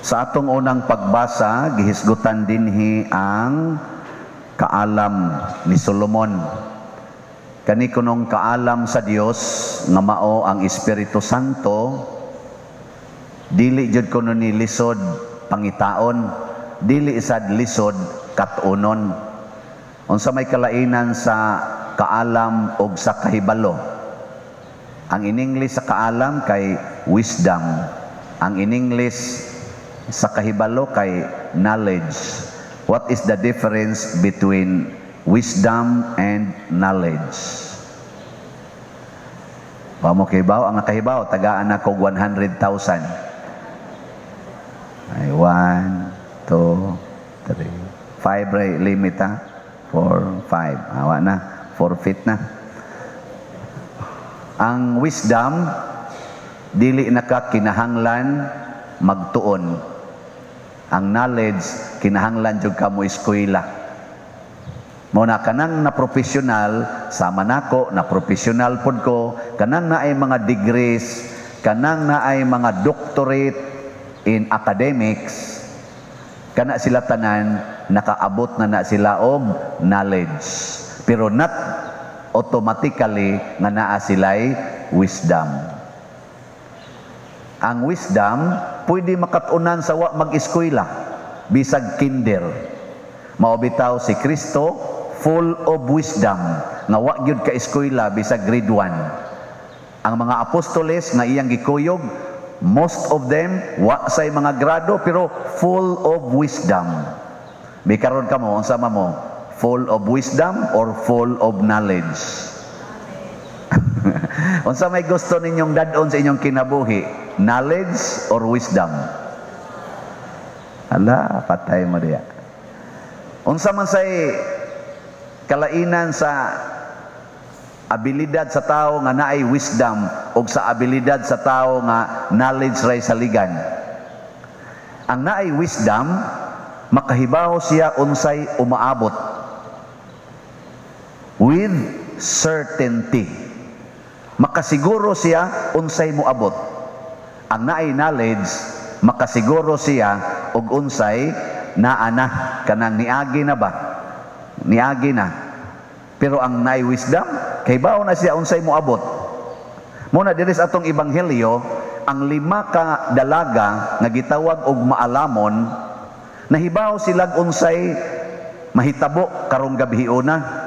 Sa atong unang pagbasa, gihisgutan dinhi ang kaalam ni Solomon. Kani kunong kaalam sa Dios nga mao ang Espiritu Santo, dili jud kuno ni lisod pangitaon, dili sad lisod katunon. Unsa may kalainan sa kaalam og sa kahibalo? Ang in English sa kaalam kay wisdom. Ang in English sa kahibalo kay knowledge. What is the difference between wisdom and knowledge? Wa mo kahibaw? Ang kahibaw, tagaan nako 100,000. Ay, 1, 2, 3, 5 ray limit ha. 4, 5. Awa na. Forfeit na. Ang wisdom, dili na ka kinahanglan magtuon. Ang knowledge, kinahanglan jud ka mo eskwela. Mao na kanang na professional, sama nako, na professional pod ko, kanang naay mga degrees, kanang naay mga doctorate in academics, kana sila tanan nakaabot na na sila og knowledge. Pero not automatically nga naa sila'y wisdom. Ang wisdom pwede makatunan sa wa mag-eskwela, bisag kinder. Mao bitaw si Kristo full of wisdom nga wa gyud ka eskwela bisag grade 1. Ang mga apostoles nga iyang gikuyog, most of them wa say mga grado pero full of wisdom. Bikaron kamo, unsa man mo? Full of wisdom or full of knowledge? Unsa may gusto ninyong dad-on sa inyong kinabuhi? Knowledge or wisdom? Ala, patay mo diya. Unsa man say kalainan sa abilidad sa tao nga naay wisdom o sa abilidad sa tao nga knowledge ray saligan? Ang naay wisdom, makahibaw siya unsay umaabot with certainty. Makasiguro siya unsay moabot. Ang naay knowledge, makasiguro siya og unsay naa na, kanang niagi na ba? Niagi na. Pero ang naay wisdom, kahibaw na siya unsay moabot. Mao na diri sa atong ebanghelyo, ang lima ka dalaga nga gitawag og maalamon, nahibaw silag unsay mahitabo karong gabihiona.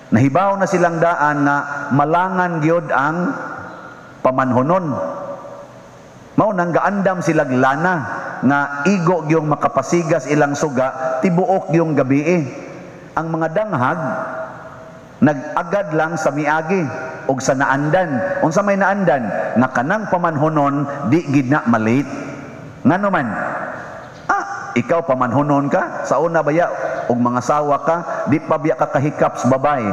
Nahibaw na silang daan nga malangan gyud ang pamanhonon. Mao nang gaandam silag lana nga igo gyung makapasigas ilang suga tibuok yung gabi. Ang mga danghag nag-agad lang sa miagi og sa naandan. Unsa may naandan? Nga kanang pamanhonon di gid na malate. Ngano man? Ah, ikaw pamanhonon ka sa una baya og mga sawa ka, di pa biya ka kahikap sa babae.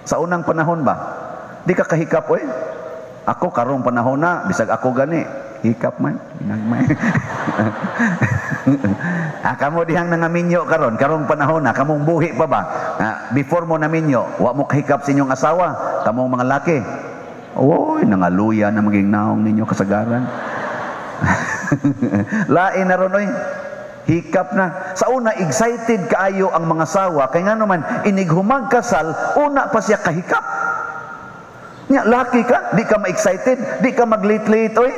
Sa unang panahon ba? Di ka kahikap oy. Ako karong panahon na, bisag ako gani, hikap man, ginagmay. Ah, kamo dihang nangaminyo karon, karong panahon na, kamong buhi pa ba? Ah, before mo naminyo, wa mo kahikap sa inyong asawa, kamong mga laki. Oy, nangaluya na maging naong ninyo kasagaran. Lain na ron oy. Hikap na. Sa una, excited kaayo ang mga sawa. Kay nga naman, inighumag kasal, una pa siya kahikap. Nya, laki ka, di ka ma-excited, di ka mag-late-late, oy.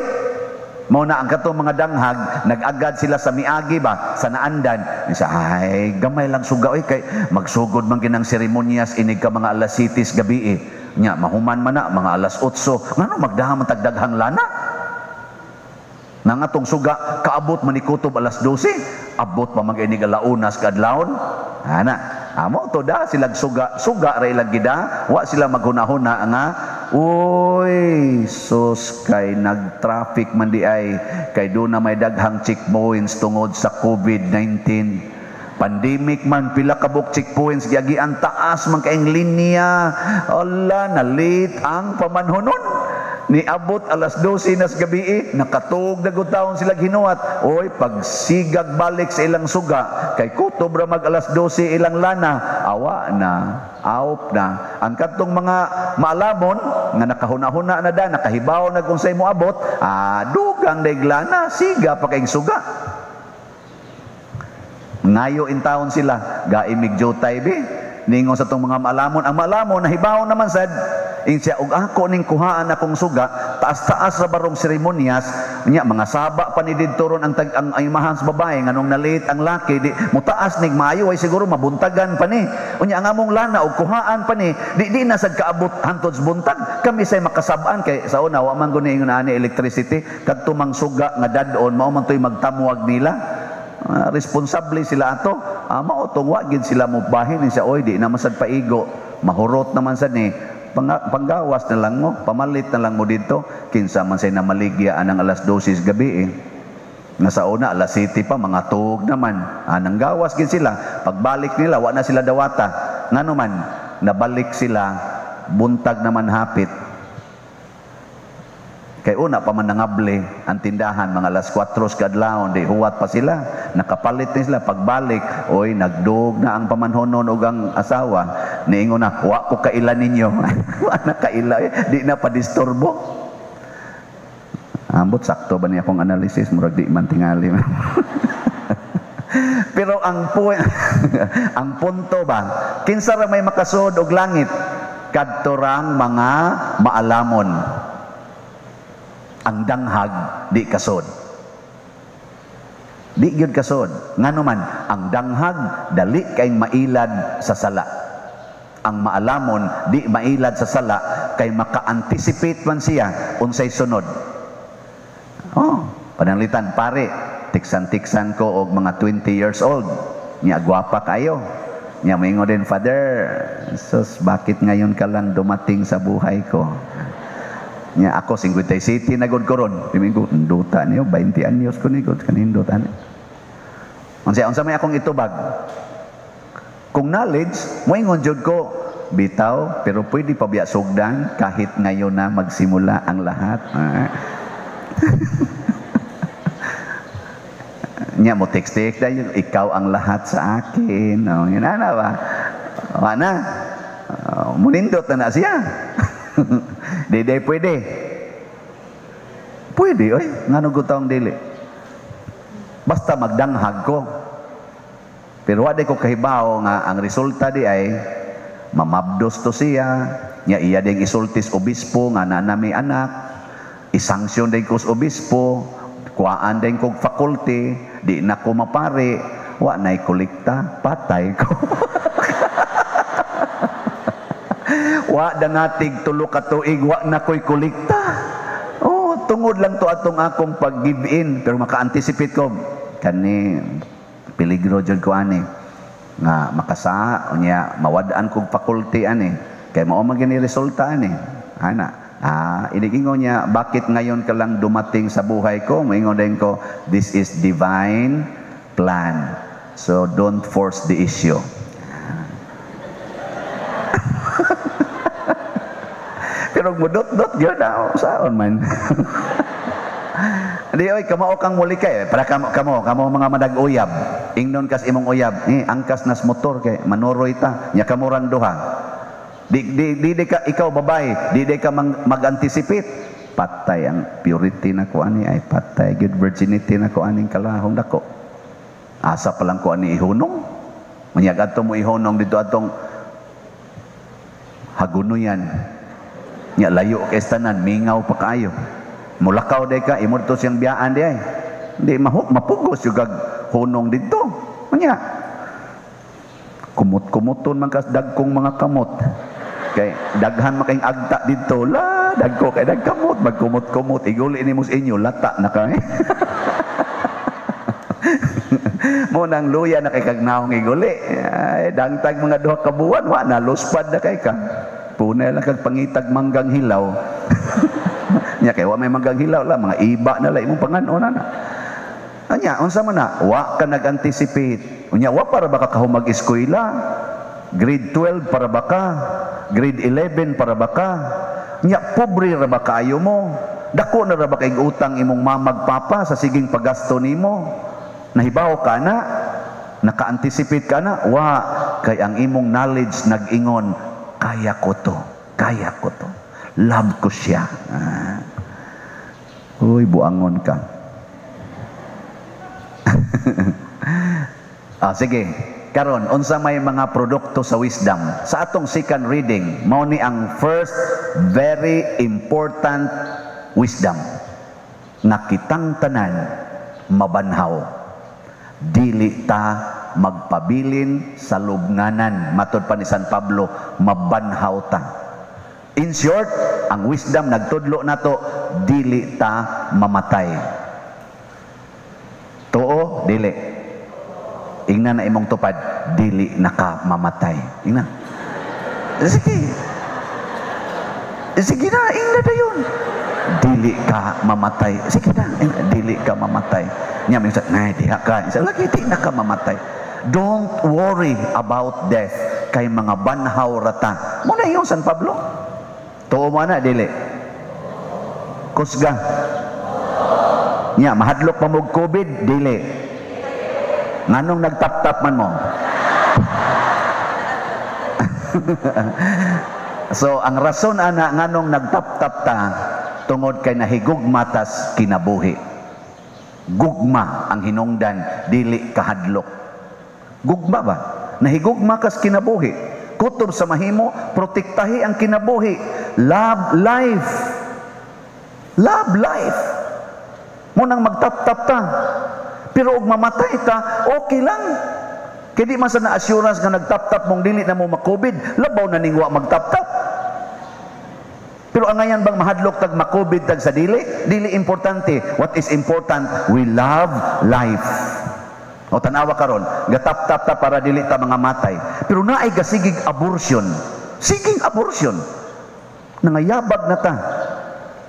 Mao na ang katong mga danghag, nag-agad sila sa miagi ba, sa naandan. Isa, ay, gamay lang suga, oy, kay magsugod man ginang seremonyas, inig ka mga alas 7 gabi eh. Nya, mahuman man na, mga alas 8. Ngano magdaha man tagdaghang lana? Nang atong suga, kaabot manikutob alas 12, abot pa mag-inig alaunas kadlawon. Ana, amo to da sila suga, suga ra ilang gida, wa sila maghunahuna nga, uy, sus kay nag-traffic man di ay, kay do na may daghang checkpoints tungod sa COVID-19. Pandemic man, pila ka buok checkpoints, giagian taas man kaing linya. Ala, na-late ang pamanhonon. Niabot alas 12 nas gabi, nakatug na gud taon sila ginuhat. Oy, pagsigag balik sa ilang suga, kay kutob ra mag alas 12 ilang lana, awa na, awp na. Ang kadtong mga maalamon nga nakahuna-huna na da, nakahibaw na kung say moabot, ah, dugay Dugang daiglana, siga pa kayong suga. Ngayo in taon sila, gaimig jutay bi. Ningon sa tong mga maalamon, ang maalamon nahibaw naman sad. Ing siya og ako ning kuhaan akong suga, taas-taas ra barong seremonyas, nya mga saba pa ni didto ron ang ang imahan sa babae nganong na-late ang laki, di mutaas nig maayo ay siguro mabuntagan pa ni. Unya ang among lana og kuhaan pa ni, di di na sad kaabot hantod sa buntag. Kami say makasab-an kay sa una wa man guni ingon ani electricity, kadto mang suga nga dad-on mao man toy magtamuag nila. Responsable sila ato. Mao tong wa gid sila mobahin siya, oy di na masad paigo, mahurot naman sad ni. Panggawas na lang mo, pamalit na lang mo dito. Kinsa man say namaligya anang alas 12 gabi eh. Nga sa una alas 7 pa mga tuog naman. Anang gawas gid sila. Pagbalik nila wa na sila dawata. Ngano man nabalik sila buntag naman hapit. Kay una pa man nangable ang tindahan mga alas 4 kadlawon, di huwat pa sila. Nakapalit ni sila pagbalik, oy nagdug na ang pamanhonon og ang asawa. Niingon na, wa ko kaila ninyo. Wa na kaila, eh. Di na padisturbo. Ambot sakto ba niya akong analysis, murag di man tingali. Pero ang ang punto ba, kinsa ra may makasuod og langit? Kadto rang mga maalamon. Ang danghag di kasod. Di gyud kasod. Ngano man, ang danghag dali kay mailad sa sala. Ang maalamon di mailad sa sala kay maka-anticipate man siya unsay sunod. Oh, pananglitan pare, tiksan-tiksan ko og mga 20 years old. Nya gwapa kayo. Nya moingon din, Father, sus, bakit ngayon ka lang dumating sa buhay ko? Nya ako 57 na gud ko ron. Timingo nduta niyo 20 anyos ko ni gud kanindot ani. Unsa may akong itubag? Kung knowledge, moingon jud ko bitaw, pero pwede pa biya sugdan kahit ngayon na magsimula ang lahat. Nya mo text-text dayon, ikaw ang lahat sa akin. Oh, yun na ba? Wa na. Munindot na na siya. Di di pwede. Pwede oy, ngano gud taong dili. Basta magdanghag ko. Pero wa di ko kahibaw nga ang resulta di ay mamabdos to siya, nya iya ding isultis obispo nga na nami anak, isanksyon din ko sa obispo, kuhaan din kog faculty, di na ko mapare, wa na'y kolekta, patay ko. Wa dangatig tulo ka tuig, wa na ko'y kolekta. Oh, tungod lang to atong akong pag-give in, pero maka-anticipate ko kani peligro jud ko ani nga makasa unya mawad-an kog faculty ani kay mao man gini resulta ani ana. Inigingon niya, bakit ngayon ka lang dumating sa buhay ko? Moingon din ko, this is divine plan, so don't force the issue. Pero mudot-dot gyud na saon man. Di oy kamao kang muli kay para kamo kamo kamo mga madag-uyab. Ingnon kas imong uyab, ni angkas nas motor kay manuroy ta, nya kamo rang duha. Di di di, di ka ikaw babae, di di ka mag-anticipate. Patay ang purity na ko ani ay patay good virginity na ko aning kalahong dako. Asa pa lang ko ani ihunong. Unya adto mo ihunong dito atong hagunoyan. Nya layo kay tanan, mingaw pa kaayo. Mulakaw day ka, imo to siyang biyaan di ay. Di mapugos yung hunong dito. Unya kumot-kumuton man kas dagkong mga kamot. Kay daghan man kayong agta dito. La, dagko kay dagkamot, magkumot-kumot iguli nimo sa inyo lata na kay. Mo nang luya na kay kagnaong iguli. Ay, dangtag mga duha ka buwan, wa na luspad na kay ka. Punay lang kag pangitag manggang hilaw. Nya kay wa may manggang hilaw la, mga iba na la imong panganon na. Anya unsa man na? Wa ka nag-anticipate. Unya wa para ba ka kahumag eskwela? Grade 12 para ba ka? Grade 11 para ba ka? Nya pobre ra ba kaayo mo? Dako na ra ba kay utang imong mamag papa sa siging paggasto nimo? Nahibaw ka na? Naka-anticipate ka na? Wa kay ang imong knowledge nag-ingon, kaya ko to, kaya ko to. Love ko siya. Uy, buangon ka. Ah, sige. Karon, unsa may mga produkto sa wisdom? Sa atong second reading, mao ni ang first very important wisdom nga kitang tanan mabanhaw. Dili ta magpabilin sa lubnganan. Matod pa ni San Pablo, mabanhaw ta. In short, ang wisdom nagtudlo nato, dili ta mamatay. Tuo, dili. Ingna na imong tupad, dili na ka mamatay. Ingna. Sige. Sige na, ingna dayon. Dili ka mamatay. Sige na, ingna, dili ka mamatay. Nya may sa, nay, diha ka. Isa, lagi di na ka mamatay. Don't worry about death kay mga banhaw rata. Mo na yung San Pablo. Tuo mo na, dili. Kusga. Nya, mahadlok pa mo og COVID, dili. Nganong nagtap-tap man mo? So, ang rason ana nganong nagtap-tap ta tungod kay nahigugma tas kinabuhi. Gugma ang hinungdan, dili kahadlok. Gugma ba? Nahigugma kas kinabuhi. Kutob sa mahimo, protektahi ang kinabuhi. Love life. Love life. Munang magtap-tap ta. Pero og mamatay ta, okay lang. Kay di man sa na assurance nga nagtap-tap mong dili na mo ma-COVID, labaw na ning wa magtap-tap. Pero ang ngayon bang mahadlok tag ma-COVID tag sa dili? Dili importante. What is important? We love life. O tanawa karon, gatap-tap ta para dili ta mga matay. Pero naay gasigig abortion. Siging abortion. Nangayabag na ta.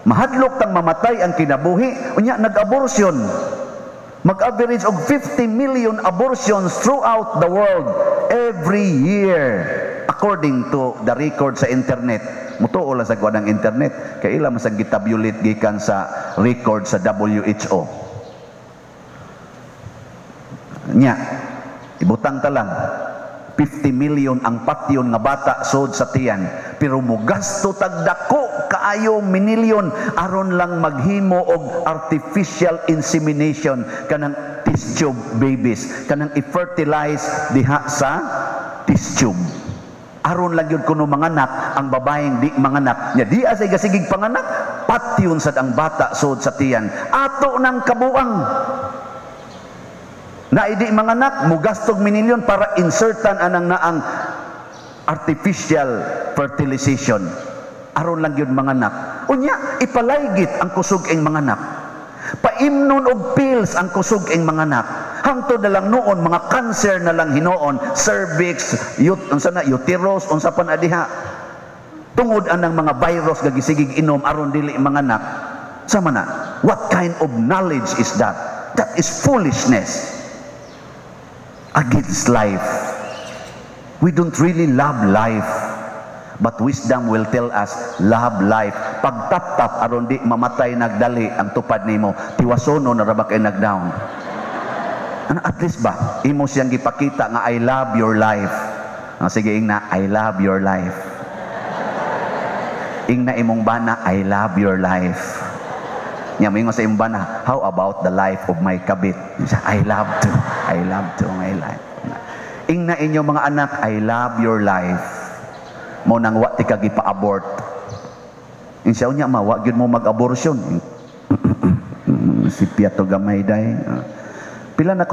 Mahadlok tang mamatay ang kinabuhi, unya nag-abortion. Mag-average og 50 million abortions throughout the world every year according to the record sa internet. Mutuo lang sa kuan ang internet kay ila man sa gitabulate gikan sa record sa WHO. Nya, ibutang ta lang 50 million ang patyon nga bata sod sa tiyan, pero mogasto tag dako kaayo minilyon aron lang maghimo og artificial insemination kanang test tube babies, kanang i-fertilize diha sa test tube aron lang yun kuno manganak ang babaeng di manganak. Nya di asay gasigig panganak, patyon sad ang bata sod sa tiyan. Ato nang kabuang na idi manganak, mugastog minilyon para insertan anang naang artificial fertilization aron lang yun manganak. Unya ipalaygit ang kusog ing manganak, paimnon og pills ang kusog ing manganak, hangtod na lang noon mga cancer na lang hinoon, cervix, unsa na, uterus, unsa pa na diha, tungod anang mga virus gagisigig inom aron dili manganak. Sama na, what kind of knowledge is that? That is foolishness against life. We don't really love life. But wisdom will tell us, love life. Pagtap-tap, aron di mamatay nagdali ang tupad nimo, tiwasono na ra ba kay nagdown. Ano, at least ba, imo siyang gipakita nga I love your life. Ah, sige, ingna, I love your life. Ingna imong bana, I love your life. Nya moingon sa imong bana, how about the life of my kabit? I love to. I love to my life. Ingna inyo mga anak, I love your life. Mo nang wa ti ka gipa-abort. Insa unya ma, wa gyud mo mag-abortion. Si Piato gamay day. Pila na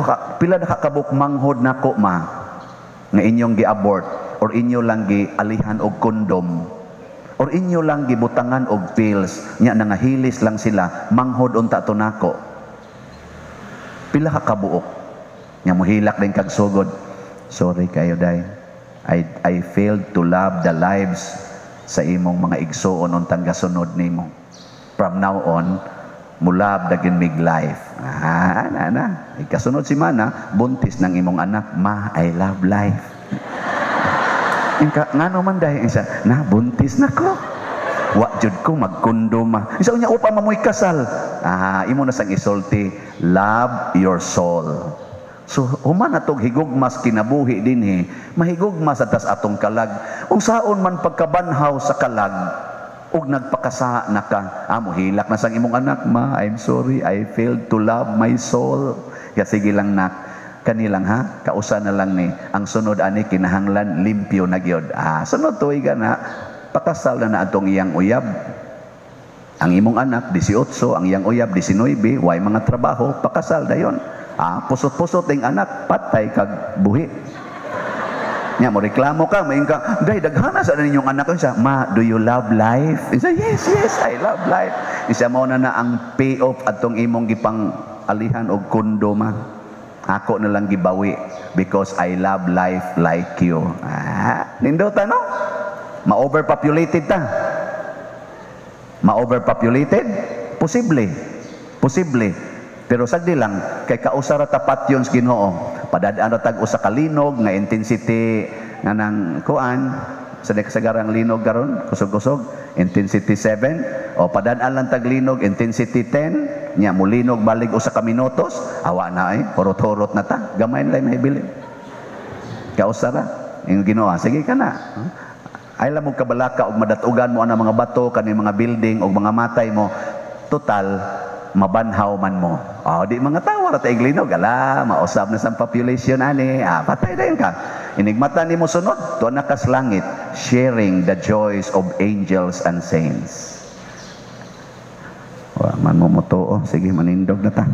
kakabuk manghod nako ma nga inyong gi-abort or inyo lang gi-alihan og kondom or inyo lang gibutangan og pills, nya nangahilis lang sila, manghod unta to nako. Pila ka kabuok nya mohilak din kag sugod. Sorry kayo day. I failed to love the lives sa imong mga igsuon untang gasunod nimo. From now on, mulab dagin mig life. Ah, na na. Ikasunod si mana, buntis ng imong anak, ma, I love life. Inka, ngano man dahil isa, na buntis na ko. Wa jud ko magkundo ma. Isa unya upa mamoy kasal. Ah, imo na sang isulti, love your soul. So, human atong higugmas kinabuhi dinhi, mahigugmas atas atong kalag. Unsaon man pagkabanhaw sa kalag, Ug nagpakasala na ka. Ah, mohilak na sang imong anak, "Ma, I'm sorry, I failed to love my soul." Ya, sige lang, nak. Kanilang ha, kausa na lang ni. Ang sunod ani kinahanglan limpyo na gyud. Ah, sunod tuig na, pakasal na na atong iyang uyab. Ang imong anak, 18, ang iyang uyab, 19, way mga trabaho, pakasal dayon. Ah, pusot-pusot ing anak, patay kag buhi. Nya mo reklamo ka, moingon ka, "Day, daghana sa ninyong anak." Siya, "Ma, do you love life?" Isa, Yes, I love life." Isa, "Mao na na ang payoff atong imong gipang alihan og kondo, ma. Ako na lang gibawi because I love life like you." Ah, nindota, no? Ma-overpopulated ta. Ma-overpopulated? Posible. Posible. Pero sagdi lang, kay kausa ra ta patyon sa Ginoo. Padad-an ra tag usa ka linog nga intensity nga nang kuan sa di kasagarang linog karon, kusog-kusog, intensity 7, o padad-an lang tag linog intensity 10, nya mulinog balig usa ka minutos, awa na eh, hurot-hurot na ta, gamay na lang mahibilin. Kausa ra. Yung Ginoo, sige ka na. Ay lang mo kabalaka og madatugan mo ang mga bato kani mga building og mga matay mo. Total mabanhaw man mo. Oh, di mga tawa ra ta iglinog, ala, mausab na sa population ani. Ah, patay dayon ka. Inigmata nimo sunod, tuwa na kas langit, sharing the joys of angels and saints. Wa man mo motuo, sige, manindog na ta.